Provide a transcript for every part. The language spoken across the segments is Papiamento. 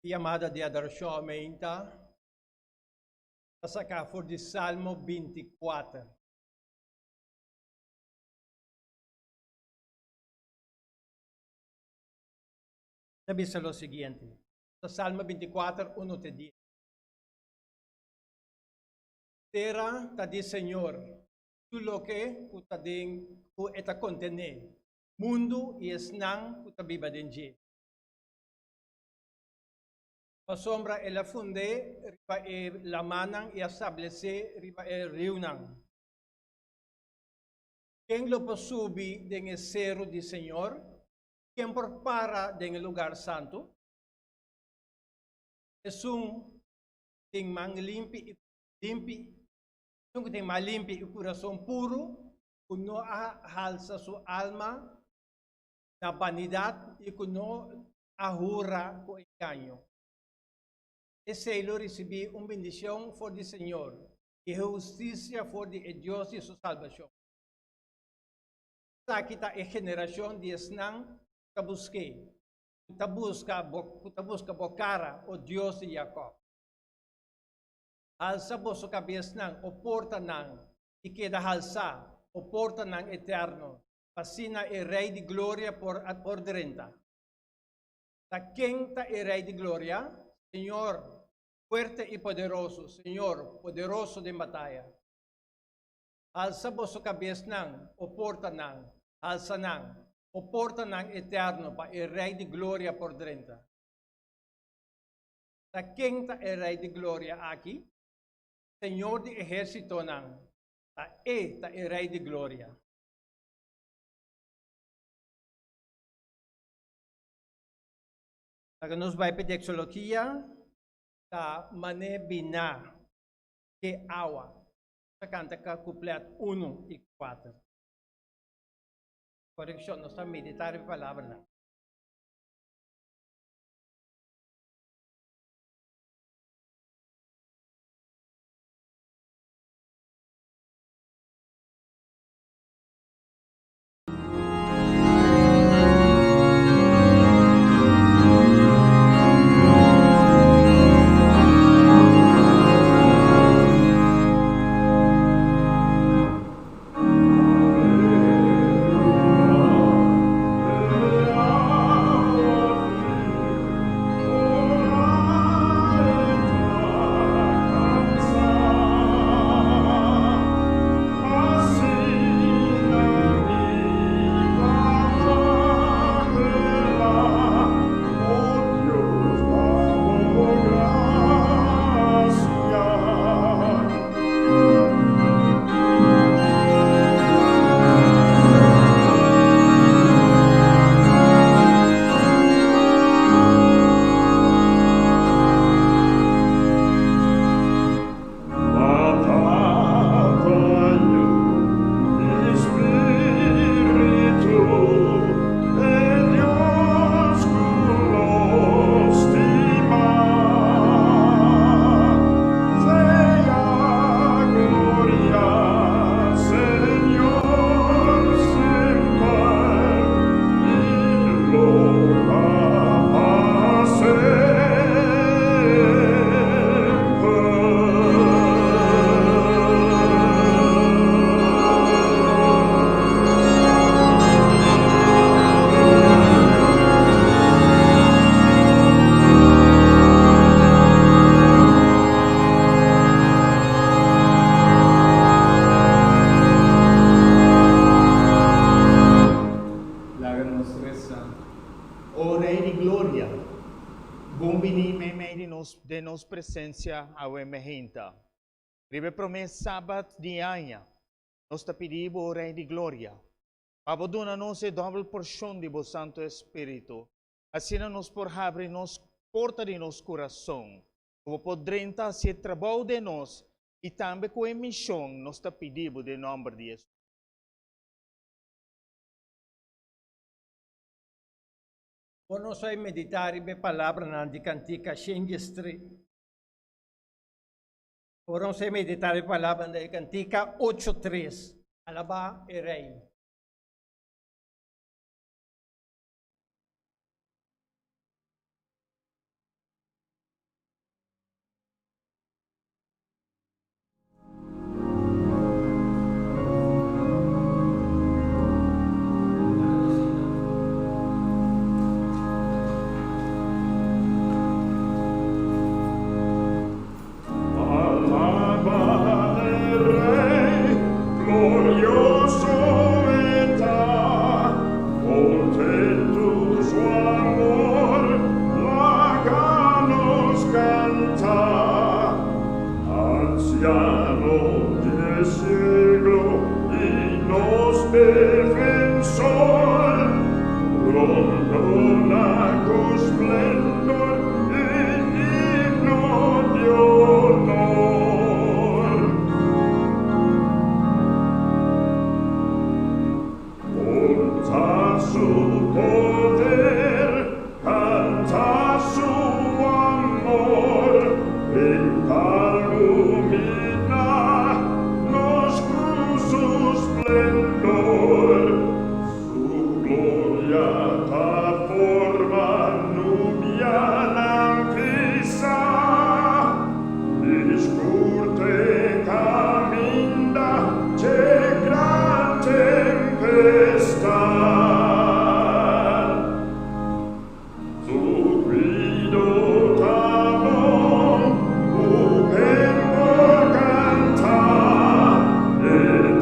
Yamada di adorashon meinta ta saká for di Salmo 24. Ta bisa lo siguiente. Ta Salmo 24, 1 te 10. Tera ta di Señor, tur loke ku ta den ku e ta kontené, mundu i esnan ku ta biba den dje. Pasobra el a fund'é riba e lamannan i a stablesé riba e riunan. Ken lo por subi den e seru di Señor? Ken por para den e lugar santu? Esun tin man limpi i limpi, esun ku tin man limpi i kurason puru, ku no a halsa su alma na banidat i ku no a hura ku engaño. Esei lo risibí un bendishon for di Señor i e hustisia for di e Dios di su salbashon. Esaki ta e generashon di esnan ku ta busk'é, ku ta buska bo, ku ta buska bo kara, o Dios di Jakòb. Halsa boso kabesnan, o portanan, i keda halsá, o portanan eterno, pa asina e Rei di Gloria por por drenta. Ta ken ta e Rei di Gloria? Señor, fuerte i poderoso, Señor, poderoso den bataya. Halsa boso kabesnan, o portanan, halsa nan, o portanan eterno, pa e Rei di Gloria por drenta. Ta ken ta e Rei di Gloria aki? Señor di ehérsitonan, ta E ta e Rei di Gloria. Laga nos bai p'e textologia ta mané biná ke awa. Ta kanta ka kuplet unu i kuater. Korekshon, nos ta meditá riba e palabranan. Gloria, bon bini meimei di nos den nos presencia awe mehinta. Riba e prome Sabat di aña, nos ta pidi bo, Rey di Gloria, pa bo duna nos e dobel porcion di bo Santo Espiritu, asina nos por habri nos porta di nos curason, ku bo por drenta hasi e trabou den nos i tambe ku e mishon nos ta pidi bo den nòmber di Hesus. Por nos a meditá riba e palabranan di Kantika 103. Por nos a meditá riba e palabranan di Kantika 8:3. Alabá e Rei. Alaba e Rey, glorioso e ta, Contentu su amor, laga nos canta. Anciano di siglo y nos defensor, Rondona cu splendor y digno di honor. Canta su poder, canta su amor, Ilumina nos cu su splendor. Su gloria ta forma nubianan pisa, I scur t'e caminda dje gran tempestad. Su cuido ta bon, cu ken por canta, E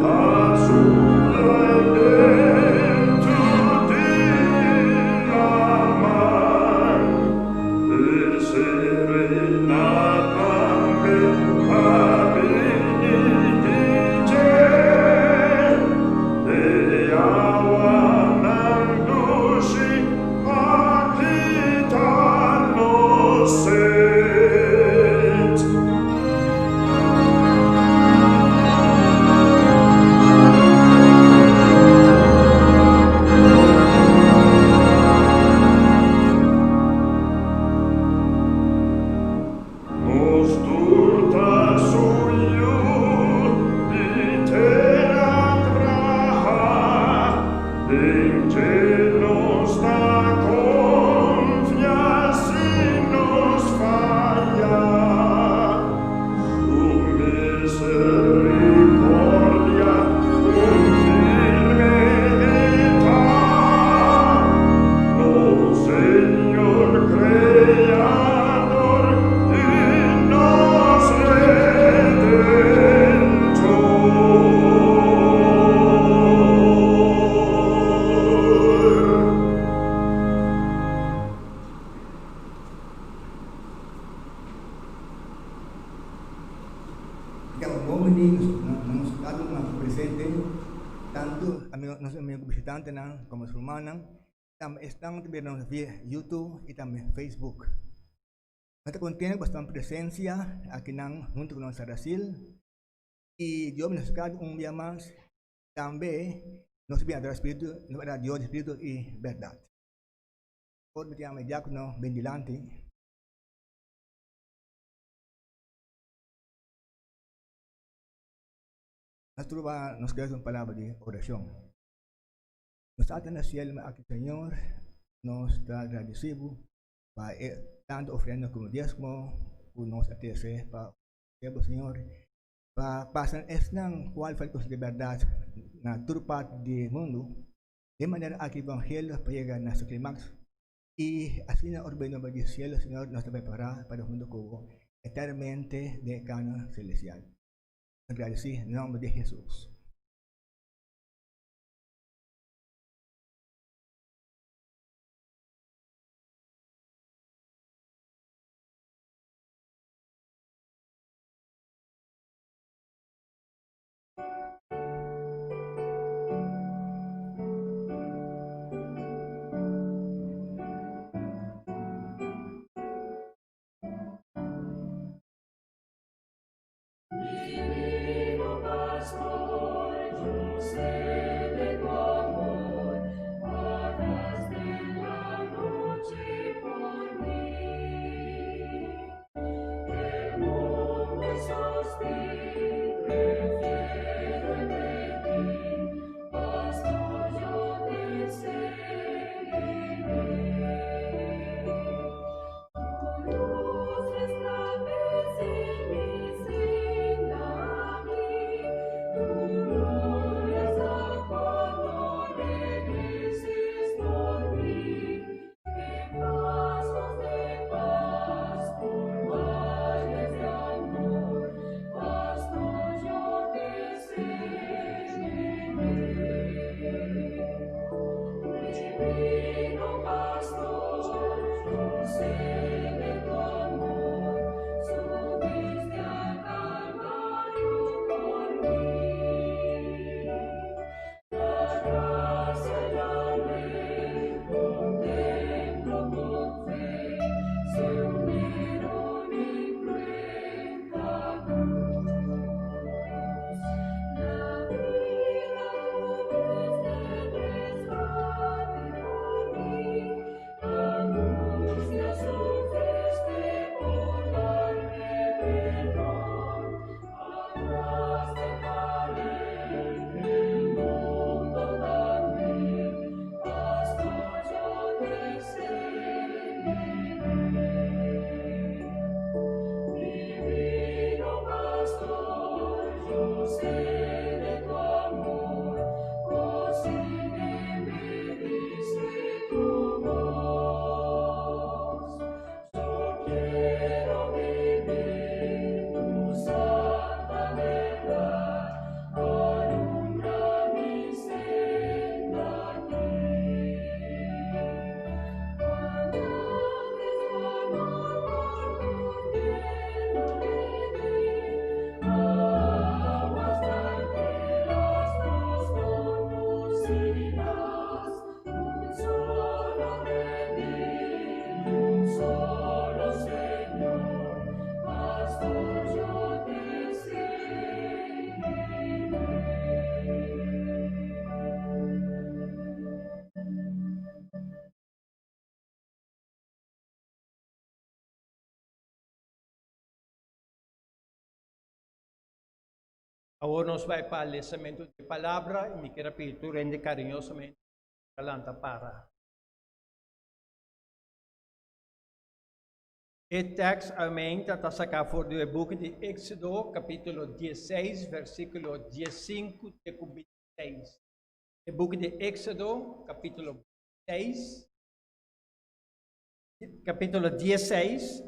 ta su bientu di laman. E serena tambe ta bini di dje, E awanan dushi pa kita nos set. Nos tur ta su yu di tera traha, Den dje nos ta confia si nos faya. Su misericordia un firme e ta. O Señor Creador y nos Redentor. Digamos, bon bini nos cada un aki presente, tanto nos amigo bishitantenan como nos rumannan. Tambe esnan ta bira nos via YouTube y tambe Facebook. Nos ta contento pa esnan presencia akinan hunto cu nos Saracil y Dios bendice cada un bia mas. Tambe nos ta bin adora Spiritu, nos ta adora Dios di Spiritu y berdad. Por mi ta yama e diacono bin dilanti. Nos tur nos kere un palabra di oracion. Nos Tata na cielo aki Señor, nos ta agradeci bo pa e tanto ofrenda como diezmo cu nos a trece pa ofrece bo Señor, pa pasa esnan cual ta cos di berdad na tur parti di mundo, den manera aki evangelio pa yega na su climax y asina ora bo bini di cielo Señor nos ta prepara pa hunto cu bo eternamente den e cana celestial. Agradeci den nomber di Jesus. Awor nos bai pa lesamentu di palabra i mi kier a pidi tur hende kariñosamente pa lanta para. E tèks aumenta ta saká for di e buki di Éksodo, kapítulo diesseis, versíkulo diesinku te ku bintiseis. E buki di Éksodo, kapítulo seis, kapítulo diesseis,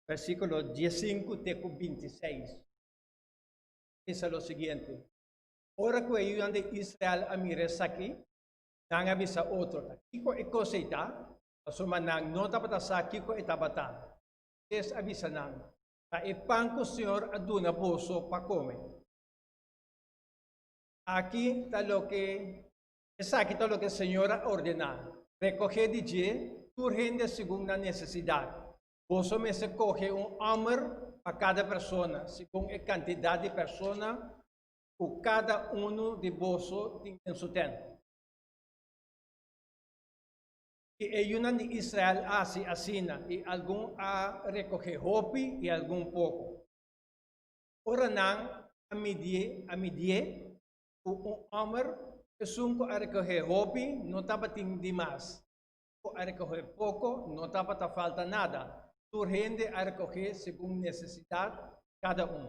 versíkulo diesinku te ku bintiseis. Bisa lo siguiente, Ora ku e yunan di Israel a mira esaki, nan a bisa otro, Ta kiko e kos ei ta? Pasobra nan no tabata sa kiko e tabata. Moisés a bisa nan, Ta e pan ku señor a duna boso pa kome. Aki ta loke, esaki ta loke señor a ordená, Rekohé di dje tur hende segun nan nesesidat. Boso mester kohe un hòmber pa kada persona, segun e kantidat di persona ku kada unu di boso tin den su tènt. I e yunan di Israel a hasi asina, i algun a rekohé hopi i algun poko. Ora nan a midié, a midié ku un hòmber, esun ku a rekohé hopi no tabatin di mas, ku a rekohé poko no tabata falta nada, tur hende a rekohé segun nesesidat kada un.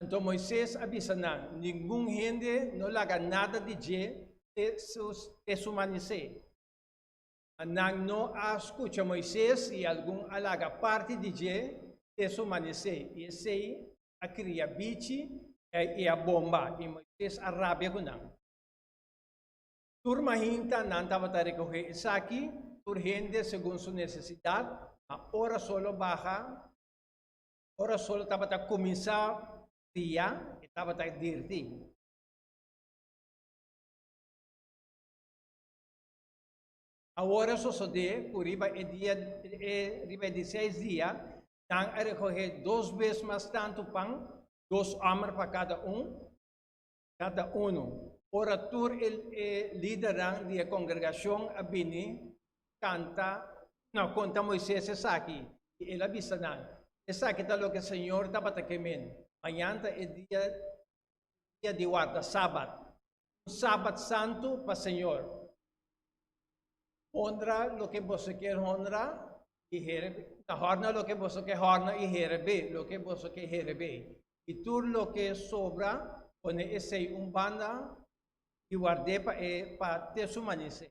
Anto Moises a bisa nan, Ningun hende no laga nada di dje te te su manisé. Ma nan no a skucha Moises i algun a laga parti di dje te su manisé, i esei a kria bichi i a bomba, i Moises a rabia ku nan. Tur mahinta nan tabata rekohé esaki, tur hende segun su nesesidat, ma ora solo baha, ora solo tabata kuminsá fria, e tabata dirti. Awor a sosodé ku riba e dia, e riba e di seis dia, nan a rekohé dos bes mas tantu pan, dos hòmber pa kada un, Kada unu. Ora tur e e lidernan di e kongregashon a bini kanta, no, konta Moises esaki, i el a bisa nan, Esaki ta loke señor tabata ke men, Mañan ta e dia dia di warda sabat, un sabat santu pa señor. Honra loke boso kier honra i here, ta hòrna loke boso ke hòrna i herebé loke boso ke herebé. I tur loke sobra, pone esei un banda i ward'é pa e pa te su manisé.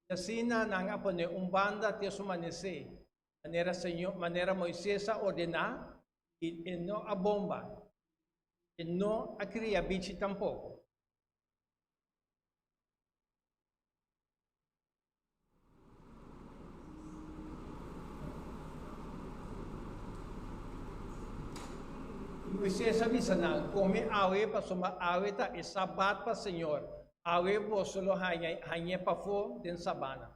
I asina nan a pone un banda te su manisé, manera Señor, manera Moisés a ordená, i e no a bomba, e no a kria bichi tampoko. I Moisés a bisa nan, Kome awe, pasobra awe ta e sabat pa señor, awe boso lo haña hañ'é pafó den sabana.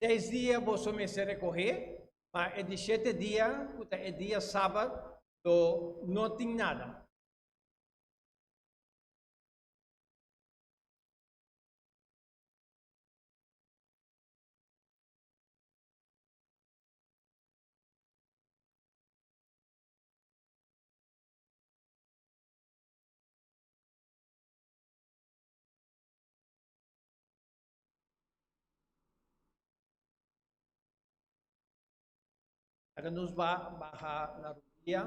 Seis dia boso mester rekohé, ma e di shete dia, ku ta e dia sabat, lo no tin nada. Laga nos ba baha na rudia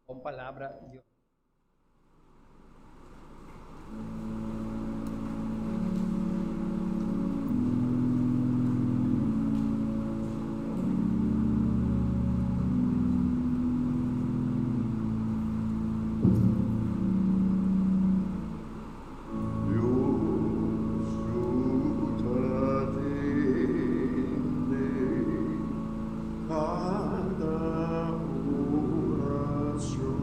con palabra di Dios. Dios ku ta tende kada orashon.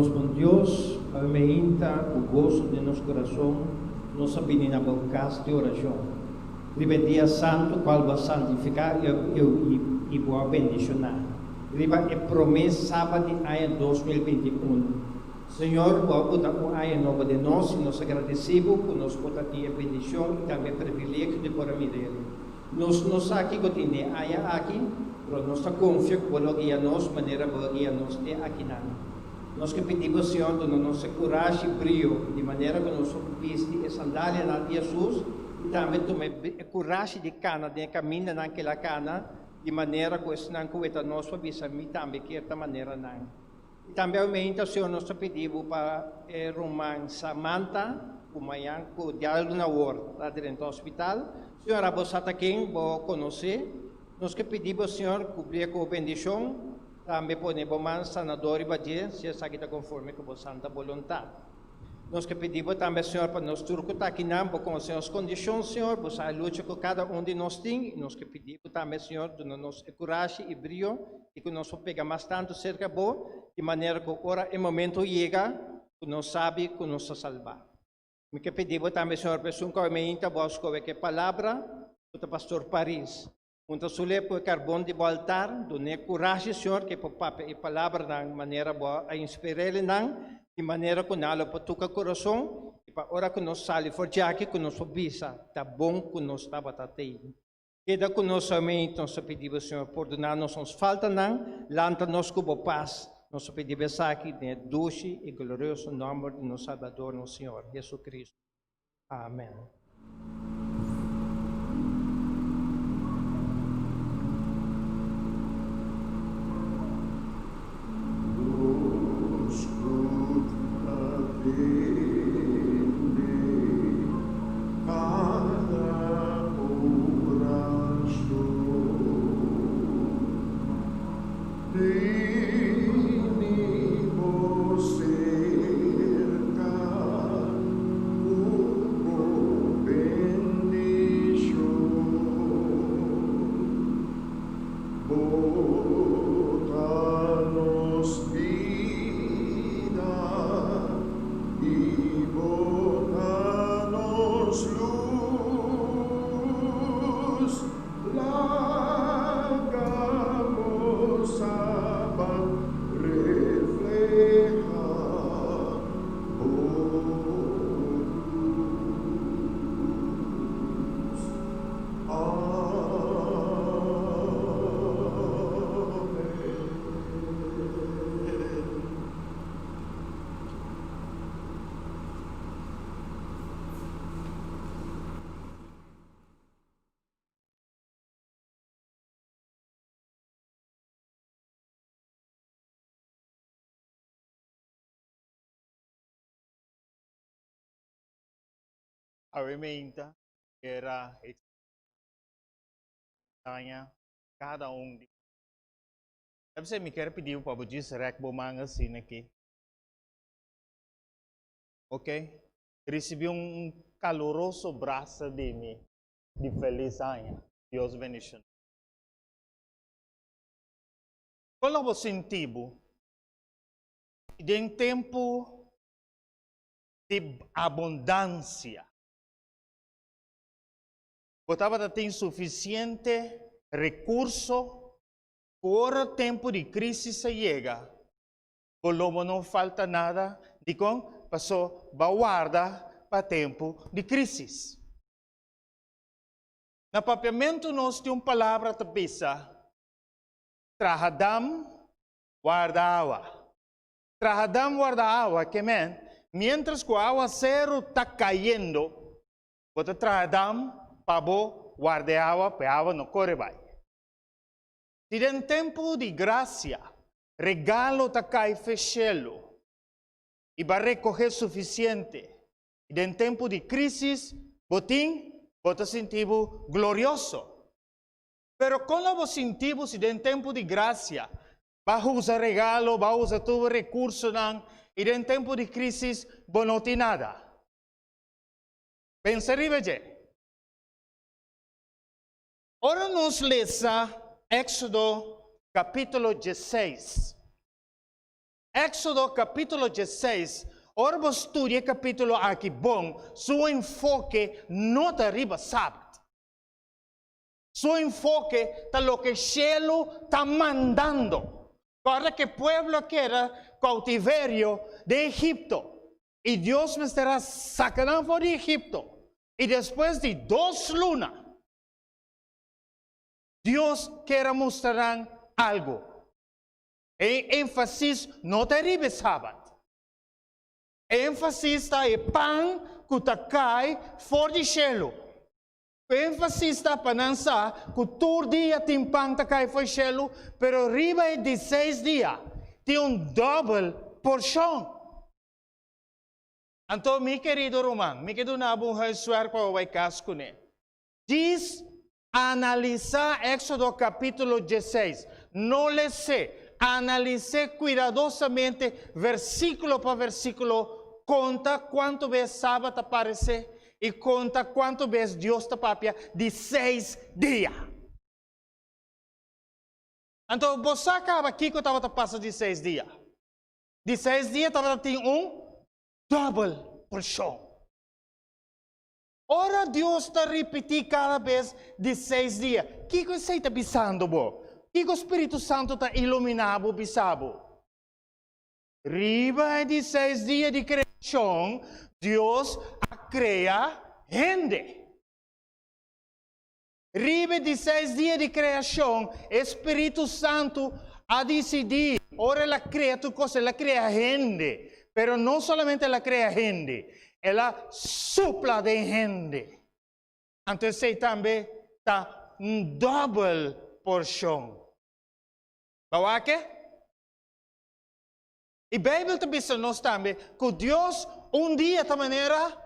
Nos bon Dios, awe meinta ku goso den nos kurason nos a bini na bo kas di orashon. Riba e dia santu kual bo a santifiká i bo a bendishoná, riba e promé sabat di aña 2021. Señor, bo a buta un aña nobo den nos i nos a gradisí bo ku nos por ta tin e bendishon i tambe e privilegio di por a mira el. Nos no sa kiko tin den aña aki, pero nos ta konfia ku bo lo guia nos manera bo a guia nos te akinan. Nos ke pidi bo, Señor, duna nos e kurashi i brio di manera ku nos por bisti e sandalianan di Hesus i tambe tuma e kurashi di kana den e kamindanan ku el a kana, di manera ku esnan ku weta nos por bisa, Mi tambe kier ta manera nan. I tambe aumenta, Señor, nos ta pidi bo pa e ruman Samantha, ku mañan ku dialuna awor ta drenta hospital. Señor, abo sa ta ken, bo konosé. Nos ke pidi bo, Señor, kubrié ku bo bendishon, tambe pone bo man sanador riba dje, si esaki ta konforme ku bo santa boluntat. Nos ke pidi bo tambe, Señor, pa nos tur ku ta akinan, bo konosé nos kondishon, Señor, bo sa e lucha ku kada un di nos tin, i nos ke pidi bo tambe, Señor, duna nos e kurashi i brio i ku nos por pega mas tantu serka bo, di manera ku ora e momento yega, ku nos sabi ku nos ta salbá. Mi ke pidi bo tambe, Señor, pa esun ku awe meinta bo a skohe ku e palabra, ku ta Pastor Paris. Hunta su lep ku e karbon di bo altar, dun'é kurashi, Señor, ku e por papia e palabranan manera bo a inspir'é nan, di manera ku nan lo por toka kurason, i pa ora ku nos sali for djaki ku nos por bisa, Ta bon ku nos tabata tei. Keda ku nos awe, nos ta pidi bo, Señor, pordoná nos nos faltanan, lanta nos ku bo pas. Nos ta pidi bo esaki den e dushi i glorioso nòmber di nos Salbador, nos Señor Jesucristo. Amen. Nos ku ta tende kada orashon, bini bo serka ku bo bendishon. Bo ta nos bida i bo ta nos lus, laga bo sabat reflehá bo lus. Awe meinta era daña cada un di. Debe ser mi ker pidi bo pa bo djis rek bo man asina aki. Ok, ricibi un caluroso brasa di mi di feliz aña. Dios bendiciona. Con lo bo sinti bo den tempo di abundancia? Bo tabata tin sufisiente rekurso ku ora tempu di krísis a yega, bo lo bo no falta nada. Dikon? Pasó bo a warda pa tempu di krísis. Na papiamentu nos tin un palabra ta bisa, Traha dam, warda awa. Traha dam, warda awa, ke men, miéntras ku awaseru ta kayendo, Bo ta traha dam pa bo warda e awa pa e awa no kore bai. Si den tempu di grasia regalo ta kai fe shelu i bo a rekohé sufisiente i den tempu di krisis bo tin, bo ta sinti bo glorioso. Pero kon lo bo sinti bo si den tempu di grasia bo a usa regalo, bo a usa tur bo rekursonan i den tempu di krisis bo no tin nada? Pensa riba dje. Ora nos lesa Éxodo capítulo dieseis. Éxodo kapítulo 16, ora bo studia e kapítulo aki bon, su enfoke no ta riba sabat. Su enfoke ta loke shelu ta mandando. Kòrda ku e pueblo a keda koutiverio den Egipto i Dios mester a saka nan for di Egipto. I despues di dos luna, Dios kier a mustra nan algu. E énfasis no ta riba e sabat. E énfasis ta e pan ku ta kai for di shelu. E énfasis ta pa nan sa ku tur dia tin pan ta kai for shelu, pero riba e di seis dia tin un dòbel porshon. Anto mi kerido ruman, mi ke duna bo un huiswerk pa bo bai kas kuné. Djis analisá Éksodo kapítulo 16. No les'é, analis'é kuidadosamente versíkulo pa versíkulo, konta kuantu bes sabat ta paresé i konta kuantu bes Dios ta papia di seis dia. Anto bo sa kaba kiko tabata pasa di seis dia? Di seis dia tabata tin un dòbel porshon. Ora Dios ta ripití kada bes di seis dia, kiko esei ta bisando bo? Kiko Spiritu Santu ta iluminá bo bisa bo? Riba e di seis dia di kreashon, Dios a krea hende. Riba e di seis dia di kreashon, e Spiritu Santu a disidí, ora el a krea tur kos, el a krea hende. Pero no solamente el a krea hende, el a supla den hende. Anto esei tambe ta un dòbel porshon. Bo wak e? I Beibel ta bisa nos tambe ku Dios un dia ta manera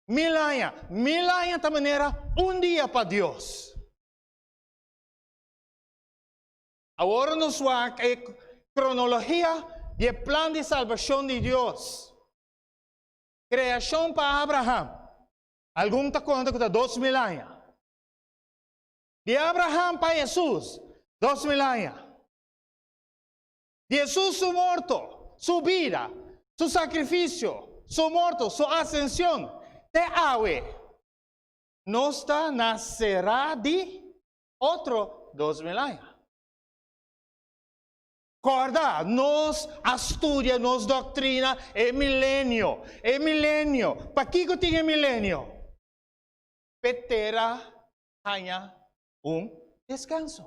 Mil aña, mil aña ta manera un dia pa Dios. Awor nos wak e kronologia di e plan di salbashon di Dios. Kreashon pa Abraham, algun ta konta ku ta 2000 aña. Di Abraham pa Hesus, 2000 aña. Di Hesus su morto, su bida, su sakrifisio, su morto, su asension, te awe, nos ta na será di otro 2000 aña. Kòrda, nos a studia nos doktrina e milenio, e milenio. Pakiko tin e milenio? P'e tera haña un deskanso.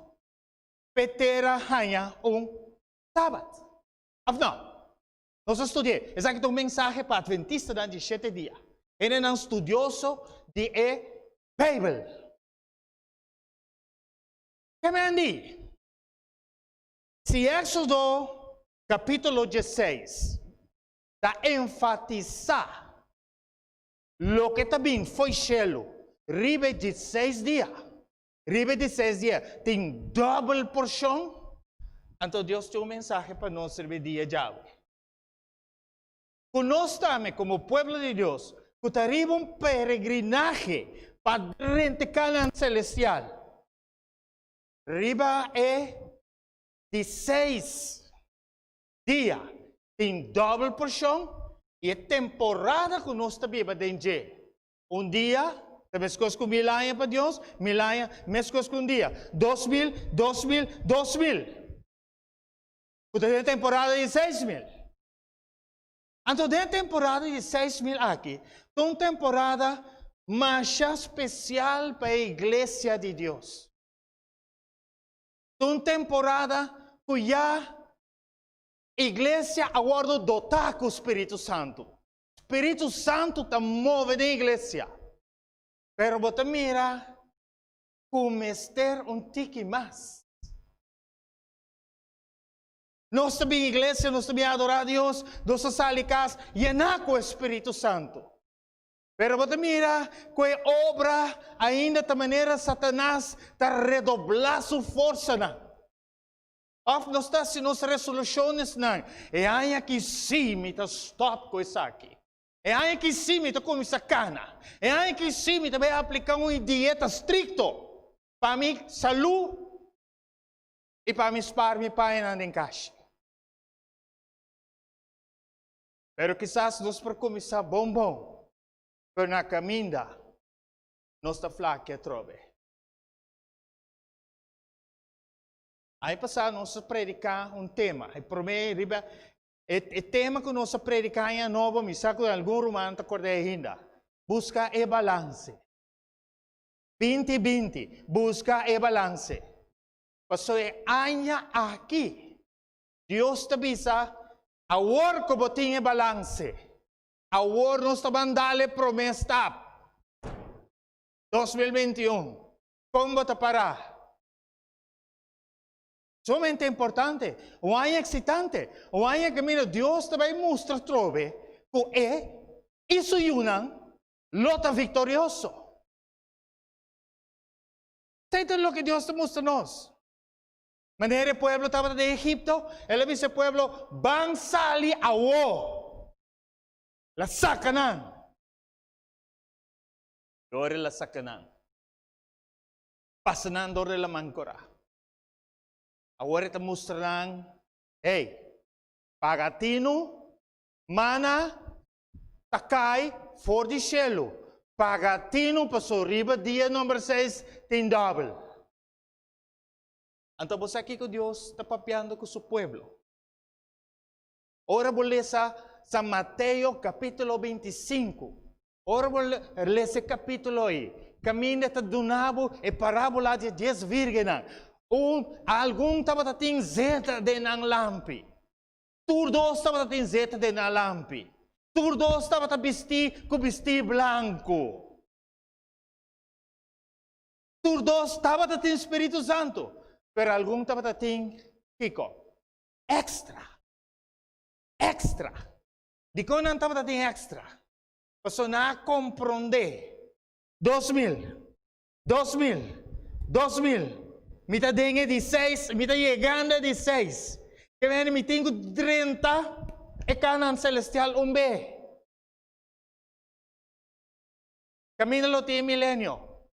P'e tera haña un sabat. Of no? Nos a studi'é. Esaki ta un mensahe pa atventistanan di shete dia, hendenan studioso di e Beibel. Ke men di? Si Éksodo kapítulo 16 ta enfatisá loke ta bin fo'i shelu riba e dieseis dia, Riba e di seis dia tin dòbel porshon. Anto Dios tin un mensahe pa nos riba e dia djawe. Ku nos tambe komo pueblo di Dios ku ta riba un peregrinahe pa drenta e Kanaan selestial, riba e di seis dia tin dòbel porshon i e temporada ku nos ta biba den dje. Un dia ta meskos ku mil aña pa Dios, mil aña meskos ku un dia. 2000, 2000, 2000. Ku ta den temporada di 6000. Anto den temporada di 6000 aki ta un temporada masha spesial pa e iglesia di Dios. Ta un temporada ku ya iglesia a wòrdu dotá ku Spiritu Santu. Spiritu Santu ta move den iglesia, pero bo ta mira ku mester un tiki mas. Nos ta bin iglesia, nos ta bin adorá Dios, nos ta sali kas yená ku e Spiritu Santu. Pero bo ta mira ku e obra ainda ta manera Satanas ta redoblá su forsanan. Òf nos ta hasi nos resolushonsnan, E aña aki sí mi ta stòp ku esaki. E aña aki sí mi ta kuminsá kana. E aña aki sí mi ta bai apliká un dieta strikto pa mi salú i pa mi spar mi pañanan den kashi. Pero kisas nos por kuminsá bon bon, pero na kaminda nos ta flaki atrobe. Aña pasá nos a prediká un tema, e promé riba e e tema ku nos a prediká aña nobo, mi sa ku algun ruman ta kòrda ainda, Buska e balanse. 2020, buska e balanse. Pasobra e aña aki Dios ta bisa, Awor ku bo tin e balanse, awor nos ta ban dal e promé stap. 2021, kon bo ta pará? Sumamente importante, un aña eksitante, un aña kaminda Dios ta bai mustra atrobe ku e i su yunan lo ta viktorioso. Esei ta loke Dios ta mustra nos. Manera e pueblo tabata den Egipto, el a bisa e pueblo, Ban sali awo! El a saka nan. I ora el a saka nan, pasa nan dor di laman Korá. Awor e ta mustra nan, Hey, paga tinu, mana ta kai for di shelu. Paga tinu pasobra riba dia number seis tin dòbel. Anto bo sa kiko Dios ta papiando ku su pueblo? Ora bo lesa San Mateo kapítulo 25, ora bo lesa e kapítulo ei, kaminda ta duna bo e parábola di e dies vírgennan. Un, algun tabata tin zeta den nan lampi. Tur dos tabata tin zeta den nan lampi. Tur dos tabata bistí ku bistí blanku. Tur dos tabata tin Spiritu Santu, pero algun tabata tin kiko? Extra. Extra. Dikon nan tabata tin extra? Pasobra nan a komprondé. 2000, 2000, 2000, mi ta den e di seis, mi ta yegando e di seis. Ke mende mi tin ku drenta e Kanaan selestial un be. Kaminda lo tin e milenio.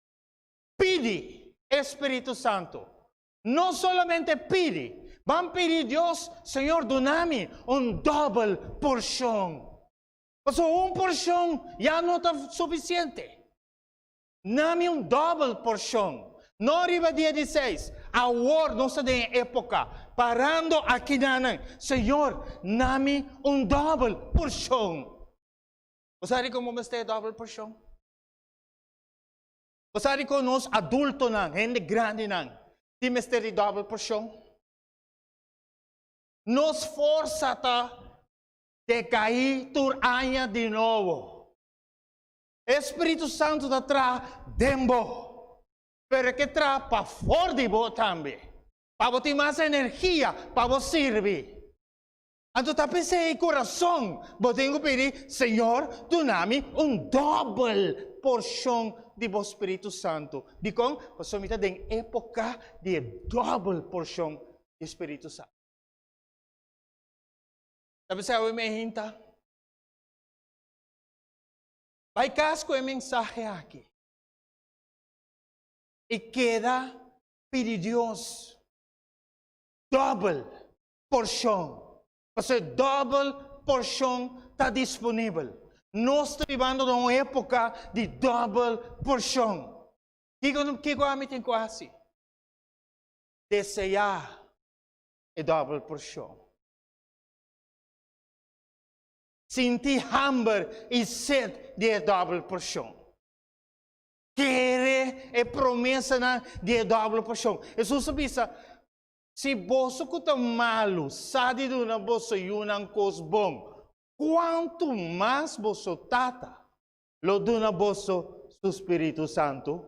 Pidi e Spiritu Santu. No solamente pidi, ban pidi Dios, Señor duna mi un dòbel porshon. Pasobra un porshon ya no ta sufisiente. Na mi un dòbel porshon. No riba dia di seis. Awor nos ta den e époka. Parando akinanan, Señor, na mi un dòbel porshon. Bo sa dikon bo mester e dòbel porshon? Bo sa dikon nos adultonan, hende grandinan, tin mester di dòbel porshon? Nos forsa ta dekaí tur aña di nobo. E Spiritu Santu ta traha den bo, pero e ke traha pafor di bo tambe, pa bo tin mas energia pa bo sirbi. Anto ta p'esei ku rason bo tin ku pidi, Señor, duna mi un dòbel porshon di bo spiritu santu. Dikon? Pasobra mi ta den époka di e dòbel porshon di spiritu santu. Ta p'esei awe mi a hinta bai kas ku e mensahe aki i keda pidi Dios dòbel porshon. Pasobra e dòbel porshon ta disponibel. Nos ta bibando den un époka di dòbel porshon. Kiko kiko ami tin ku hasi? Deseá e dòbel porshon. Sinti hamber i set di e dòbel porshon. Kere e promesanan di e dòbel porshon. Hesus a bisa, Si boso ku ta malu sa di duna boso yunan kos bon, kuantu mas boso Tata lo duna boso su spiritu santu?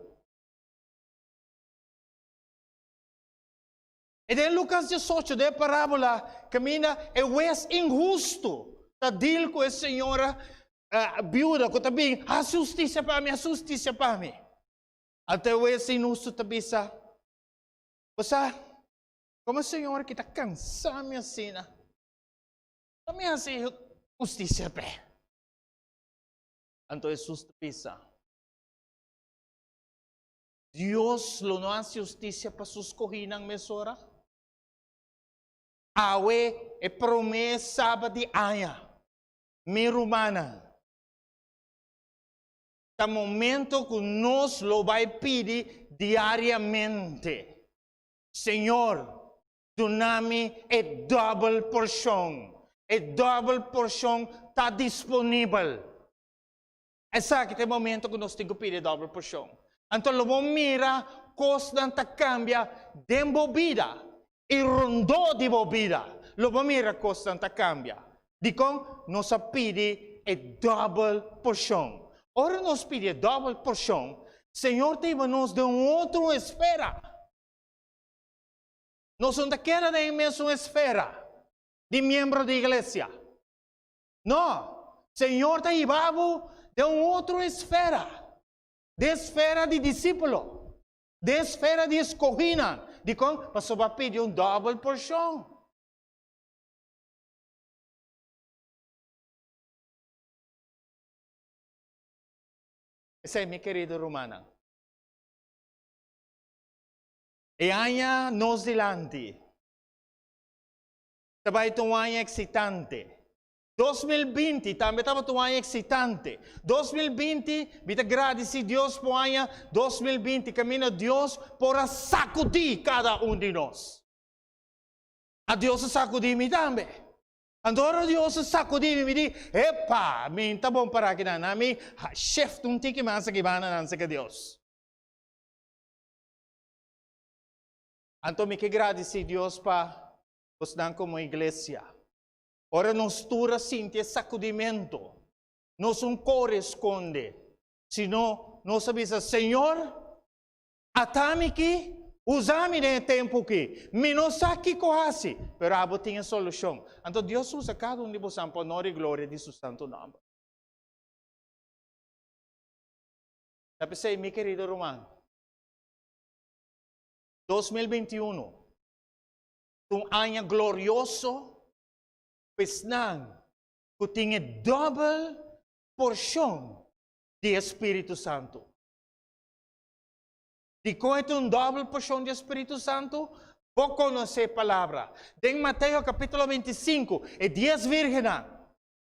I den Lukas 18, den e parábola kaminda e wes inhustu ta dil ku e señora biuda ku ta bin, Hasi hustisia pa mi, hasi hustisia pa mi. Anto e wes inhustu ta bisa, Bo sa, komo e Señor ki ta kansa mi asina, lo mi hasi hustisia p'e. Anto Hesus ta bisa, Dios lo no hasi hustisia pa su skohínan mesora? Awe e promé sabat di aña. Mi rumannan, ta momento ku nos lo bai pidi diariamente, Señor, duna mi e dòbel porshon. E dòbel porshon ta disponibel. Esaki ta e momento ku nos tin ku pidi e dòbel porshon. Anto lo bo mira kosnan ta kambia den bo bida i rondó di bo bida. Lo bo mira kosnan ta kambia. Dikon? Nos a pidi e dòbel porshon. Ora nos pidi e dòbel porshon, Señor ta hiba nos den un otro esfera. Nos no ta keda den e mesun esfera di miembro di iglesia. No, Señor ta hiba bo den un otro esfera, den esfera di disípulo, den esfera di escoginan. Dikon? Pasobra bo a pidi un dòbel porshon. Esei, mi kerido rumannan, e aña nos dilanti ta bai ta un aña eksitante. 2020 tambe tabata un aña eksitante. 2020, mi ta gradisí Dios pa un aña 2020 kaminda Dios por a sakudí kada un di nos. A Dios a sakudí mi tambe. Anto ora Dios a sakudí mi, mi di, Epa, mi ta bon pará akinan. Nan mi shift un tiki mas aki banda nan seka Dios. Anto mi ke gradisí Dios pa bosnan komo iglesia. Ora nos tur a sinti e sakudimentu, nos un kore skonde, sino nos a bisa, Señor, ata mi ki, usa mi den e tempu ki. Mi no sa kiko hasi, pero abo tin e solushon. Anto Dios usa kada un di bosan pa honor i gloria di su santu nòmber. Ta p'esei, mi kerido ruman, 2021 Ta un aña glorioso pa esnan ku tin e dòbel porshon di e Spiritu Santu. Dikon e tin un dòbel porshon di e Spiritu Santu? Bo konosé e palabra. Den Mateo kapítulo 25, e dies vírgennan,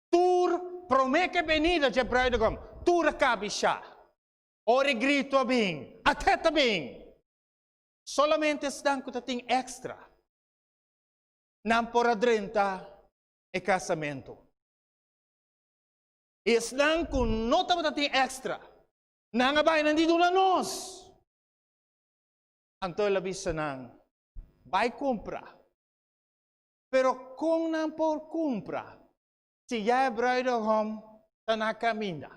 tur promé ku e benida dje brùidegòm, tur a kabishá. Ora e gritu a bin, At'é ta bin! Solamente esnan ku ta tin èkstra nan por a drenta e kasamentu. I esnan ku no tabata tin èkstra, nan a bai nan di duna nos. Anto el a bisa nan, Bai kumpra. Pero kon nan por kumpra si ya e bruidegom ta na kaminda?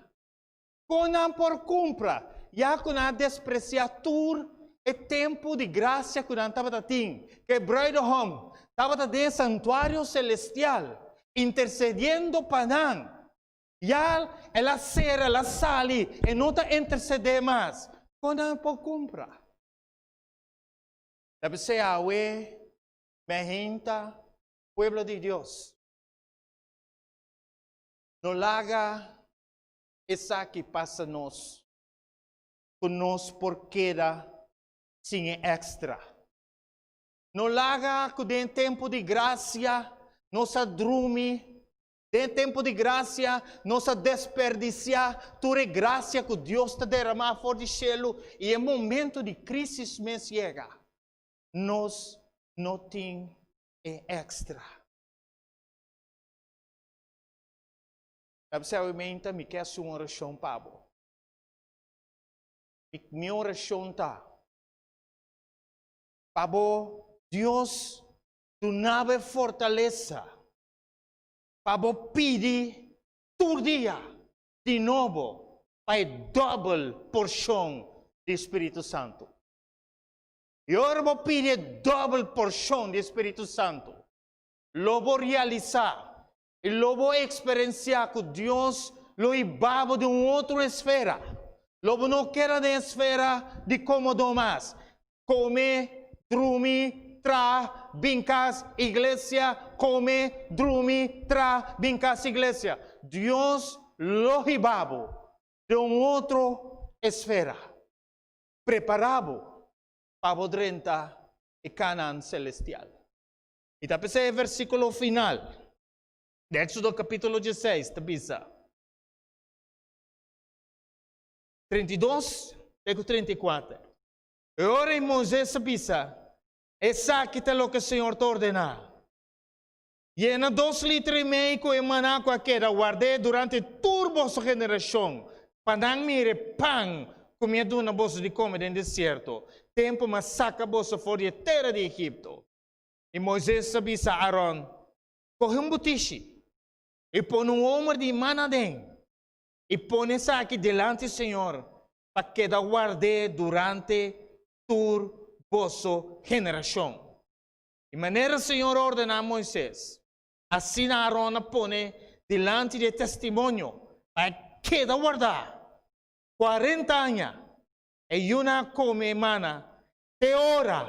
Kon nan por kumpra, ya ku nan a despresiá tur e tempu di grasia ku nan tabata tin, ku e bruidegom tabata den e santuario selestial, intersediendo pa nan? Ya el a sera, el a sali, e no ta intersedé mas. Kon nan por kumpra? Ta p'esei awe mi a hinta pueblo di Dios, no laga esaki pasa nos ku nos por keda sin e èkstra. No laga ku den tempu di grasia nos a drumi, den tempu di grasia nos a desperdisiá tur e grasia ku Dios ta deramá for di shelu i e momentu di krísis mes yega, nos no tin e èkstra. Ta bisa awe meinta mi ke hasi un orashon pa bo. Mi, mi orashon ta pa bo Dios duna bo e fortalesa pa bo pidi tur dia di nobo pa e dòbel porshon di Spiritu Santu. I ora bo pidi e dòbel porshon di Spiritu Santu, lo bo realisá I lo bo eksperensiá ku Dios lo hiba bo den un otro esfera. Lo bo no keda den esfera di kómodo mas. Kome, drumi, traha, bin kas, iglesia, kome, drumi, traha, bin kas, iglesia. Dios lo hiba bo den un otro esfera. Prepará bo pa bo drenta e Kanaan selestial. I ta p'esei e versíkulo final. Di Éxodo kapítulo dieseis ta bisa, 32 te ku 34. E ora ei Moises a bisa, Esaki ta loke Señor ta ordená, Yena dos liter i mei ku e maná ku a keda ward'é durante tur boso generashon, pa nan mira e pan ku mi a duna boso di kome den desierto, tempu mi a saka boso for di e tera di Egipto. I Moises a bisa Aron, Kohe un butishi i pone un omer di mana aden, i pone esaki dilanti Señor pa keda ward'é durante tur boso generashon. I manera Señor a ordená Moises, asina Aron a pone dilanti di e Testimonio pa e keda wardá kuarenta aña. E yunan a kome e mana te ora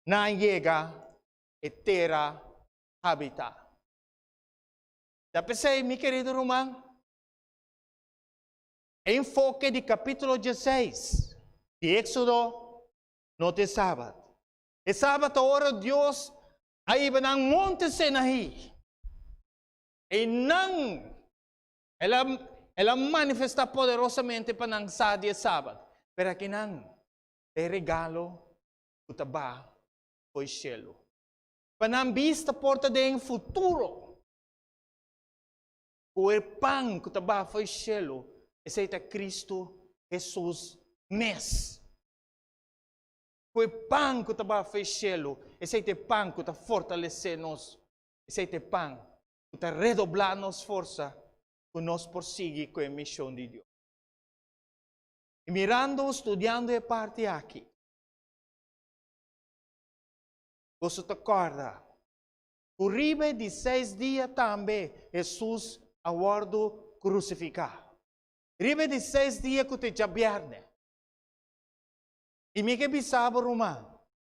nan yega e tera habitá. Ta p'esei, mi kerido ruman, e enfoke di kapítulo dieseis di Éksodo no ta e Sabat. E Sabat ta ora Dios a hiba nan Monte Sinaí. Einan El a El a manifestá poderosamente pa nan sa di e Sabat. Pero akinan ta e regalo ku ta baha fo'i shelu. Pa nan bista por ta den futuro ku e pan ku ta baha fo'i shelu, esei ta Kristu Hesus mes. Ku e pan ku ta baha fo'i shelu, esei ta e pan ku ta fortalesé nos, esei ta e pan ku ta redoblá nos forsa ku nos por sigui ku e mishon di Dios. I mirando, studiando e parti aki, boso ta kòrda ku riba e di seis dia tambe Hesus a wòrdu krusifiká. Riba e di seis dia ku ta e djabièrnè. I mi ke bisa bo ruman,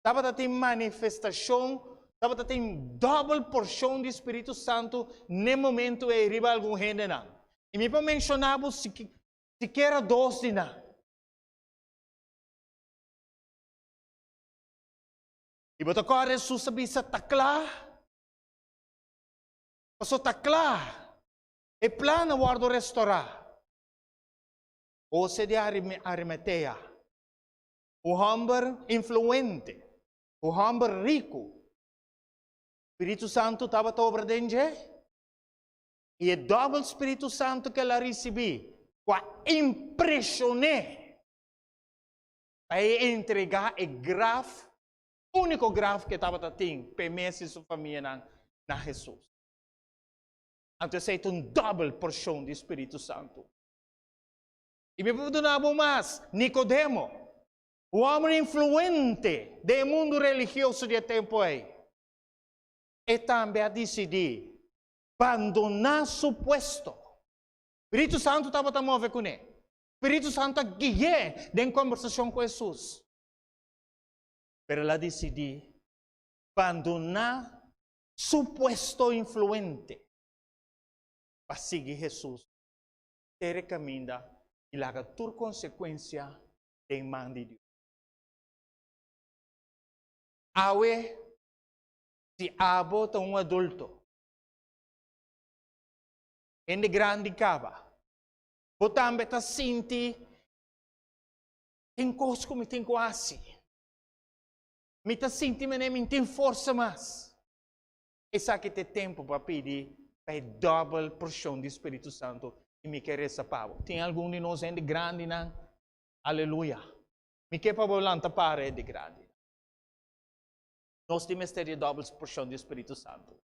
tabata tin manifestashon, tabata tin dòbel porshon di Spiritu Santu n'e momentu ei riba algun hendenan. I mi por menshoná bo sikiera dos di nan. I bo ta kòrda Hesus a bisa, Ta kla. Pasobra ta kla, e plan a wòrdu restorá. Hose di Arimatea, un hòmber influente, un hòmber riku. Spiritu Santu tabata obra den dje, i e dòbel Spiritu Santu ku el a risibí, ku a impreshon'é pa e entregá e graf, úniko graf ku e tabata tin p'e mes i su famianan, na Hesus. Anto esei ta un dòbel porshon di Spiritu Santu. I mi por duna bo mas, Nikodemo, un hòmber influente den e mundu religioso di e tempu ei, e tambe a disidí bandoná su puesto. Spiritu Santu tabata move kuné. Spiritu Santu a gui'é den kombersashon ku Hesus. Pero el a disidí bandoná su puesto influente pa sigui Hesus. Tere kaminda i laga tur konsekuensia den man di Dios. Awe, si abo ta un adulto, hende grandi kaba, bo tambe ta sinti, Tin kos ku mi tin ku hasi. Mi ta sinti manera mi no tin forsa mas. Esaki ta e tempu pa pidi pa e dòbel porshon di Spiritu Santu i mi ke resa pa bo. Tin algun di nos hende grandinan? Aleluya! Mi ke pa bo lanta para hende grandinan. Nos tin mester di e dòbel porshon di Spiritu Santu.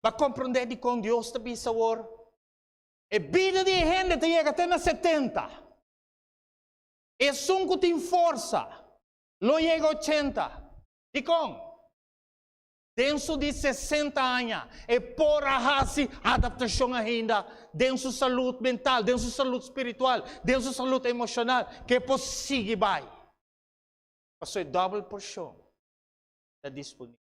Bo a komprondé dikon Dios ta bisa awor, E bida di e hende ta yega te na setenta. Esun ku tin forsa lo yega ochenta. Dikon? Den su di sesenta aña e por a hasi adaptashon ainda den su salud mental, den su salud spiritual, den su salud emoshonal, ku e por sigui bai. Pasobra e dòbel porshon ta disponibel.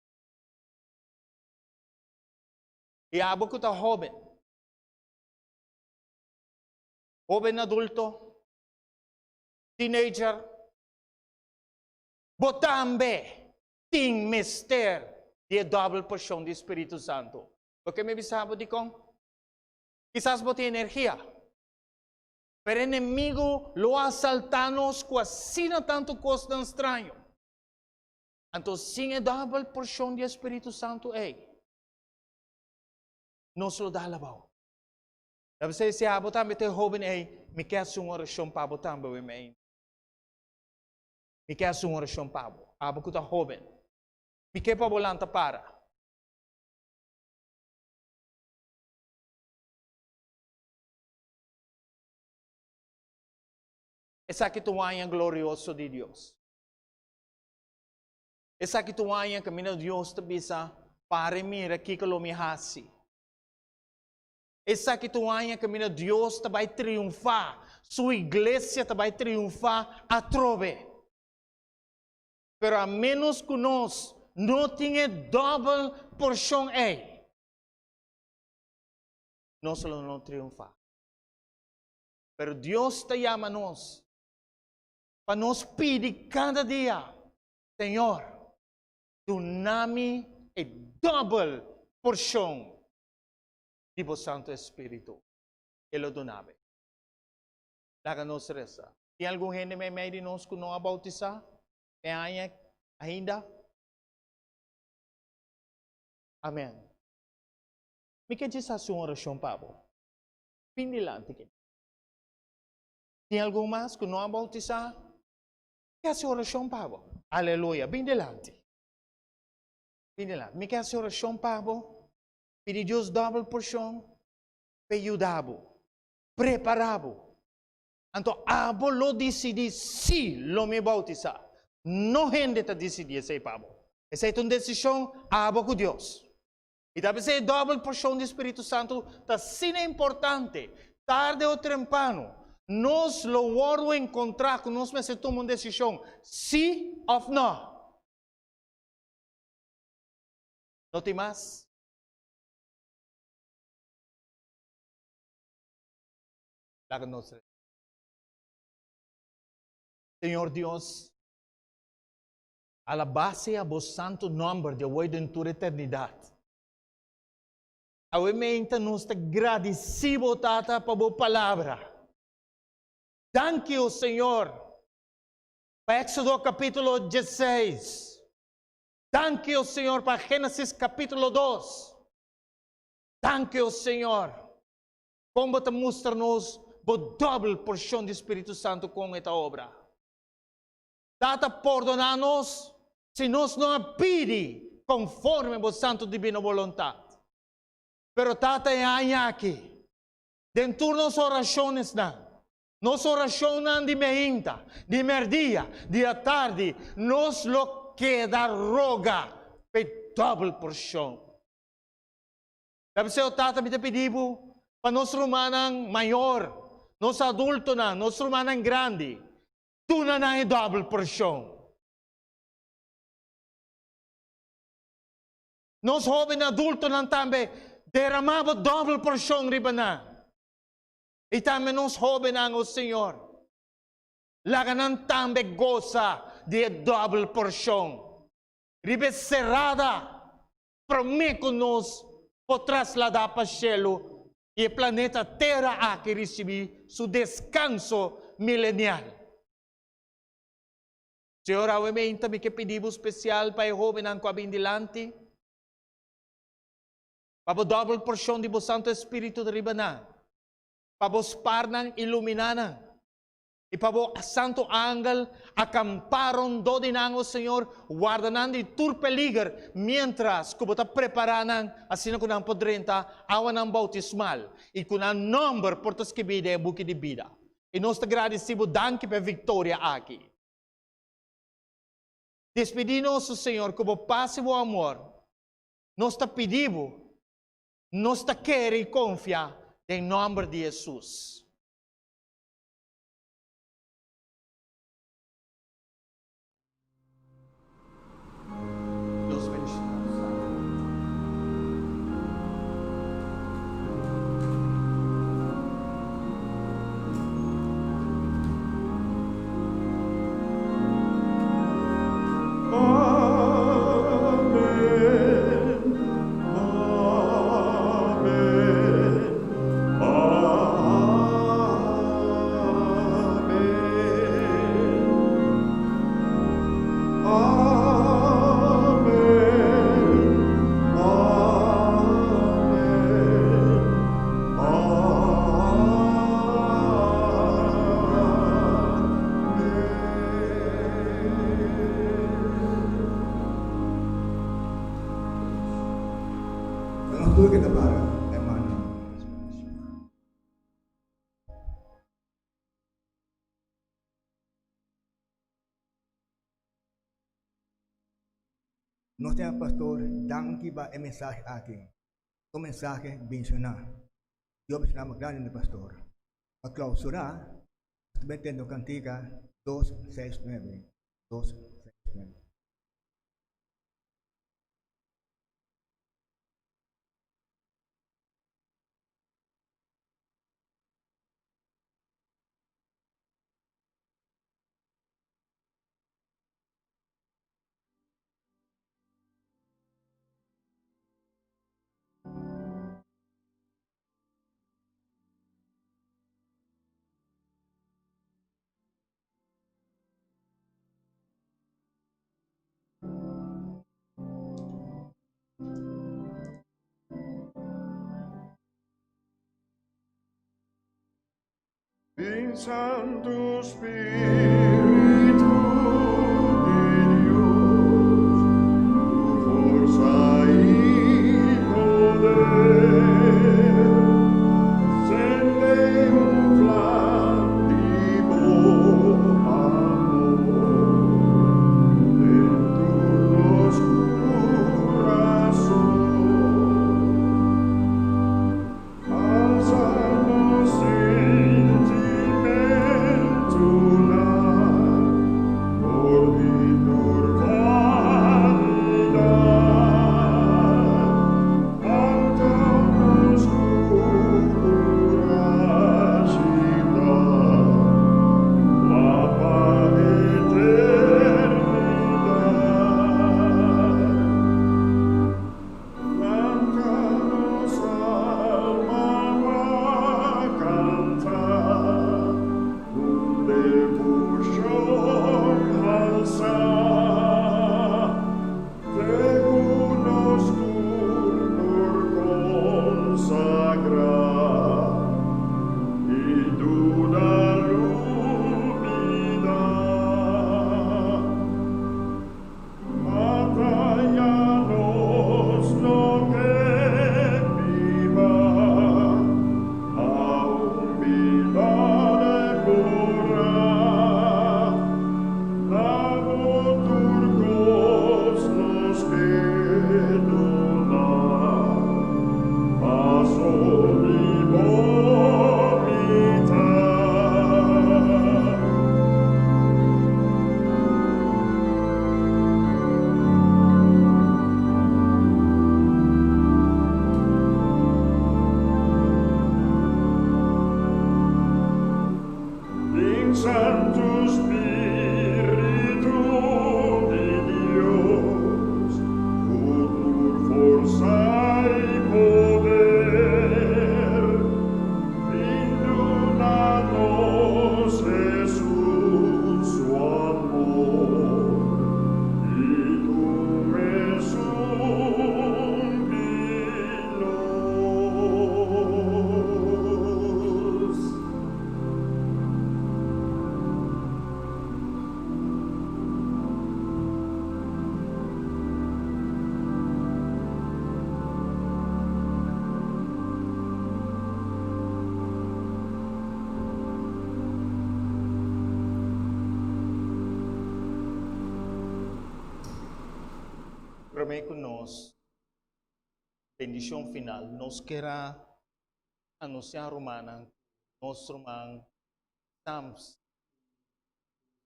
I abo ku ta hóben, hóben adulto, teenager, bo tambe tin mester. di e dòbel porshon di Spiritu Santu. Bo ke mi bisa bo dikon? Kisas bo tin energia, pero e enemigu lo asaltá nos ku asina tantu kosnan straño. Anto sin e dòbel porshon di e Spiritu Santu ei, nos lo dal abou. Ta p'esei si abo tambe ta e hóben ei, mi ke hasi un orashon pa bo tambe awe mei. Mi ke hasi un orashon pa bo, abo ku ta hóben. Mi ke pa bo lanta para. Esaki ta un aña glorioso di Dios. Esaki ta un aña kaminda Dios ta bisa, Para i mira kiko lo mi hasi. Esaki ta un aña kaminda Dios ta bai triunfá, su iglesia ta bai triunfá atrobe. Pero a ménos ku nos no tin e dòbel porshon ei, nos lo no triunfá. Pero Dios ta yama nos pa nos pidi kada dia, Señor, duna mi e dòbel porshon di bo Santu Espíritu. E lo duna bo. Laga nos resa. Tin algun hende meimei di nos ku no a boutisá e aña ainda? Amèn. Mi ke djis hasi un orashon pa bo. Bin dilanti kende. Tin algun mas ku no a boutisá? Mi ke hasi orashon pa bo. Aleluya. Bin dilanti. Bin dilanti. Mi ke hasi orashon pa bo. Pidi Dios dòbel porshon pa e yuda bo, prepará bo. Anto abo lo disidí si lo mi boutisá. No hende ta disidí esei pa bo. Esei ta un desishon abo ku Dios. I ta p'esei e dòbel porshon di spiritu santu ta asina importante. Tarde o trempano, nos lo wòrdu enkontrá ku nos mester tuma un desishon si òf nò. No tin mas. Laga nos resa. Señor Dios, alabá sea bo santu nòmber di awor i den tur eternidat. Awe meinta nos ta gradisí bo, Tata, pa bo palabra. Danki, o Señor, pa Éxodo kapítulo diesseis. Danki, o Señor, pa Génesis kapítulo dos. Danki, o Señor, kon bo ta mustra nos bo dòbel porshon di Spiritu Santu kon e ta obra. Tata, pordoná nos si nos no a pidi konforme bo santu dibino boluntat. Pero Tata, e aña aki, den tur nos orashonesnan, nos orashonnan di meinta, di mèrdia, di atardi, nos lo keda roga p'e dòbel porshon. Ta p'esei, o Tata, mi ta pidi bo pa nos rumannan mayor, nos adultonan, nos rumannan grandi, duna nan e dòbel porshon. Nos hóben adultonan tambe, deramá bo dòbel porshon riba nan. I tambe nos hóbennan, o Señor, laga nan tambe gosa di e dòbel porshon. Riba e serada promé ku nos por trasladá pa shelu i e planeta Tera aki risibí su deskanso milenial. Señor, awe meinta mi ke pidi Bo spesial pa e hóbennan ku a bin dilanti, pa Bo dòbel porshon di Bo Santu Espíritu ta riba nan, pa Bo spar nan, iluminá nan. I pa bo santu angel akampá rondó di nan, o Señor, warda nan di tur peliger, miéntras ku bo ta prepará nan asina ku nan por drenta awanan boutismal i ku nan nòmber por ta skibí den e buki di bida. I nos ta gradisí bo danki pa e viktoria aki. Despidí nos, o Señor, ku bo pas i bo amor. Nos ta pidí bo, nos ta kere i konfia den nòmber di Hesus. Dios bendiciona bo. Amen. tur keda para, hermano. Nos señor pastor, danki pa e mensahe aki. Un mensahe benshoná. Dios benshoná bo grandi mi pastor. Pa klausurá, nos ta bai tende un kantika 269. 269. Bin Santu Spiritu di Dios, ku forsa i poder, sende un vlam di bo amor den tur nos kurason. Alsa nos sentimentunan for di tur vanidat, Anto nos ku kurashi ta kla pa eternidat. Lanta nos alma pa canta, un devoción halsa, te cu nos tur por consagra y duna lubida. Mata ya nos no ke biba, a un bida de plora. Na bo tur kos nos ke duna, paso di bo mita. Bin Santu Spiritu di Dios, ku tur forsa i poder, Bin duna nos Hesus su amor i tu mesun di nos. Promé ku nos bendishon final, nos ker a anunsiá rumannan ku nos ruman Sams i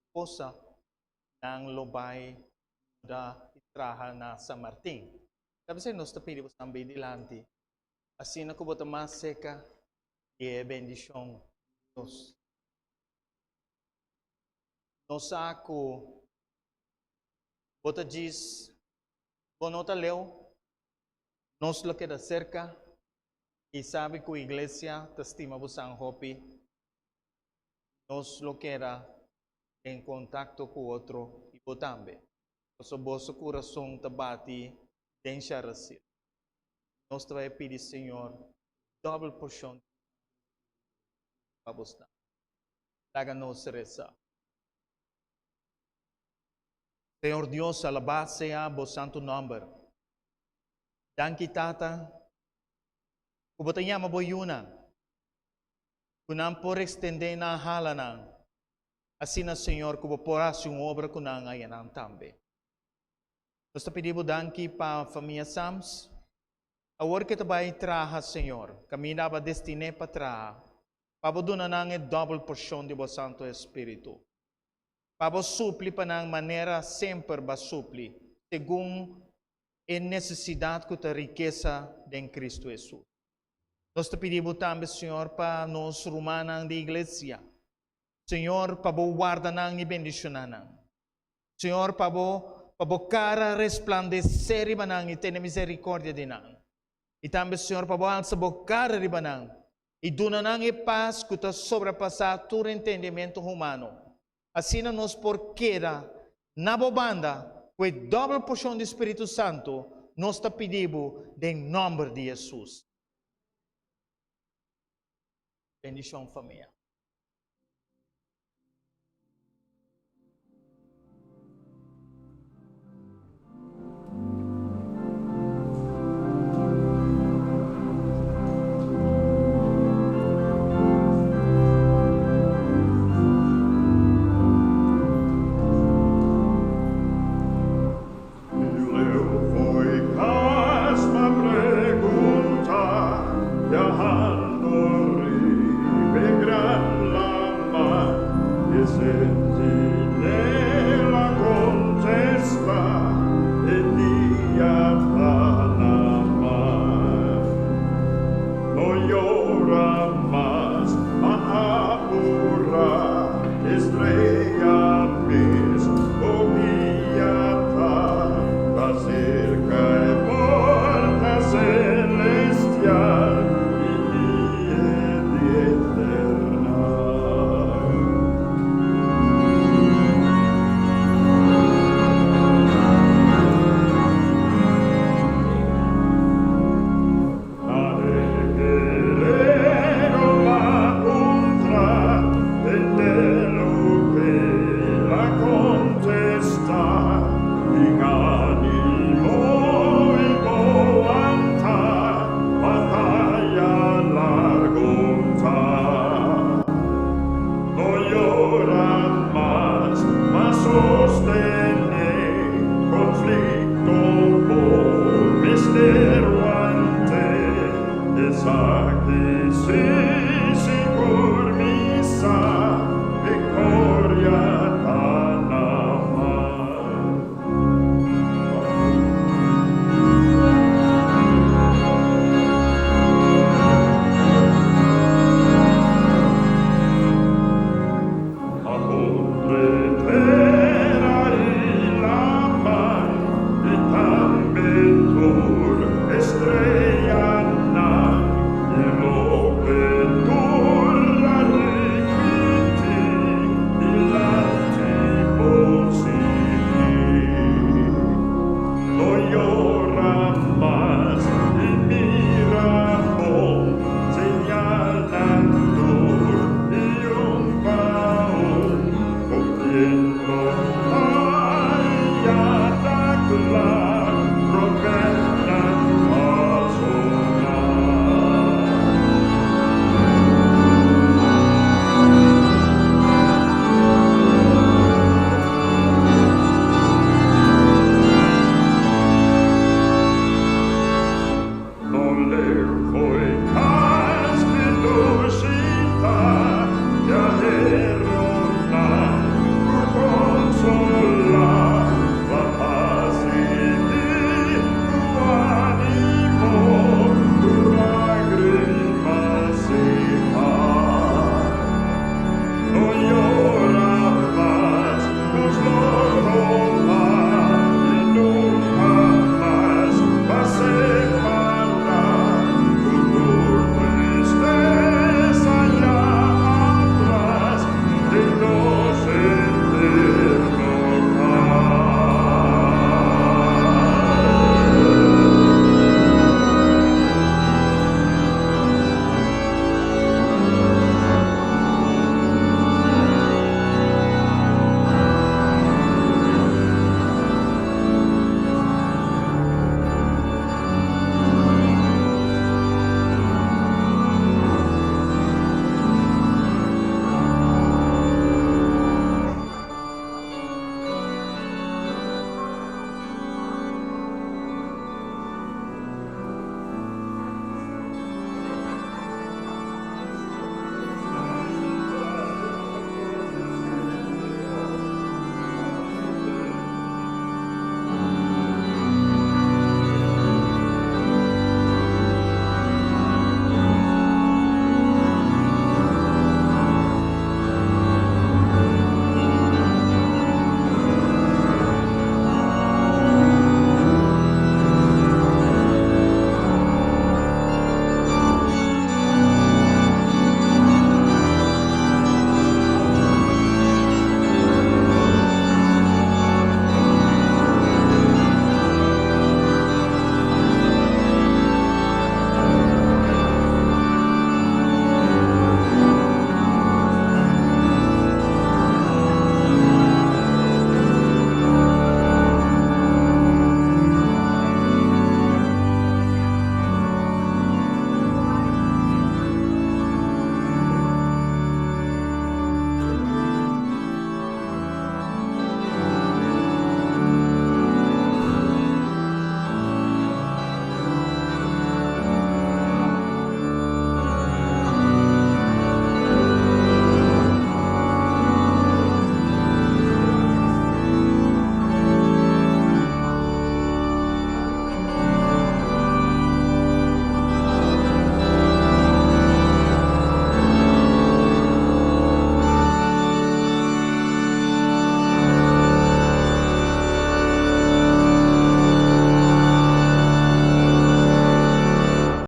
esposa nan lo bai muda i traha na San Martin. Ta p'esei nos ta pidi boso tambe dilanti, asina ku bo ta mas seka di e bendishon di Dios. Nos sa ku bo ta djis, bo no ta leu, nos lo keda serka i sabi ku iglesia ta stima bo san hopi. Nos lo keda den kontakto ku otro i bo tambe, pasobra boso kurason ta bati den Sharasil. Nos ta bai pidi Señor dòbel porshon di pa bosnan. Laga nos resa. Señor Dios, alabá sea bo santu nòmber. Danki Tata. Ku bo ta yama bo yunan, ku nan por ekstendé nan halanan, asina, Señor, ku bo por hasi un obra ku nan ayanan tambe. Nos ta pidi bo danki pa famia Sams. Awor ke ta bai traha, Señor, kaminda aba destiné pa traha, pa bo duna nan e dòbel porshon di bo Santu Espíritu. Pa bo supli pa nan manera semper b'a supli, segun e nesesidat ku ta rikesa den Kristu Hesus. Nos ta pidi bo tambe, Señor, pa nos rumannan di iglesia. Señor, pa bo warda nan i bendishoná nan. Señor, pa bo pa bo kara resplandesé riba nan i tene miserikòrdia di nan. I tambe, Señor, pa bo alsa bo kara riba nan i duna nan e pas ku ta sobrepasá tur entendimentu humano. Asina nos por keda na bo banda ku e dòbel porshon di Spiritu Santu, nos ta pidi bo den nòmber di Hesus. Bendishon famia.